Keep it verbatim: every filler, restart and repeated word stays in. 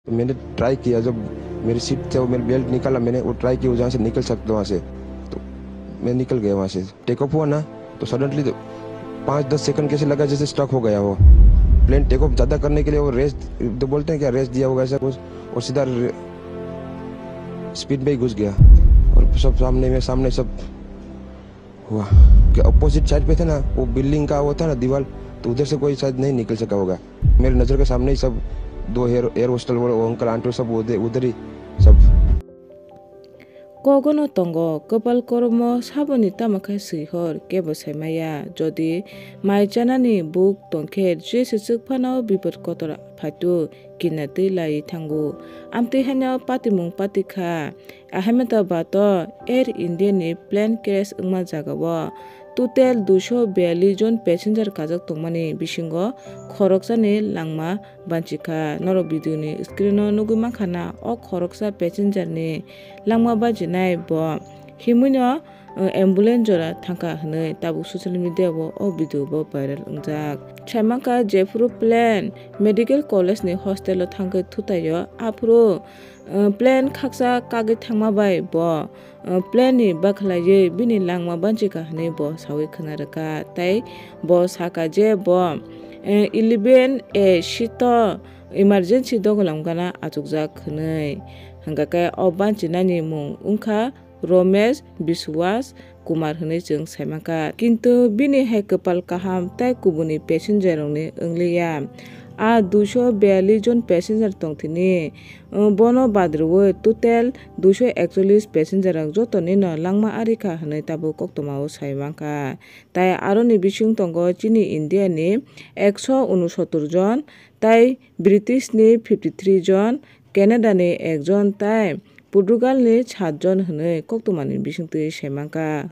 मैंने ट्राई किया, जब मेरी सीट से वो मेरी बेल्ट निकाला, मैंने वो ट्राई किया जहाँ से निकल सकता वहाँ से, तो मैं निकल गया वहाँ से। टेक ऑफ हुआ ना, तो सडनली तो पाँच दस सेकंड कैसे लगा, जैसे स्टक हो गया हो। प्लेन टेक ऑफ ज़्यादा करने के लिए वो रेस, तो बोलते हैं क्या, रेस दिया होगा ऐसा कुछ, और सीधा स्पीड में ही घुस गया। और सब सामने में, सामने सब हुआ। क्या अपोजिट साइड पे था ना, वो बिल्डिंग का वो था ना दीवार, तो उधर से कोई शायद नहीं निकल सका होगा। मेरे नज़र के सामने ही सब दो एयर, एयर होस्टल वाले वो अंकल आंटी सब उधर, उधर ही सब। Kogono tongo, kwpal koromo saboni tamo khe swi hor, kebo sai maya. Jodi mai chanani buk tong khe, jesa swk phano bipot kotor phaitu, kinna twi lai thango. Amtwi haino patimung pati kha. Ahmedabad o Air India ni plane crash wngma jaga o total duiso biyallis jon passenger kajak tongmani bisingo khoroksani langma banchikha. Norok video ni screen o nugwi mankha na, o khoroksa passenger ni langma bachinai bo himwi no, uh, ambulance jora thangkha hwnwi tabuk social media o o video bo viral wngjak. Saimankha jephuru plane medical college ni hostel o thangkhe thutaio, aphuru, uh, plane khaksa kagwi thangma bai bo, uh, plane ni bakhlaiwi bini langma banchikha hwnwi bo sawi khna rwkha. Tei bo sakha je bo, uh, eleven A seat o emergency dogolam gana achukjak hwnwi. Hwnkha khe o banchinani mung wngkha Romesh Biswas Kumar hwnwi chwng saimankha. Kintu bini hai kwpal kaham tei kubuni passenger rokni wngliya. A duiso biyallis jon passenger tongthini, uh, bono badrwui total duiso ekchollis passenger rok jotonino langma arikha hwnwi tabuk koktwmao saimankha. Tai aroni bising tongo chini India ni ekso unosottor jon, tai British ni fifty three jon, Canada ni ekjon tai Portugal ni saat jon hwnwi koktwmani bisingtwi saimankha.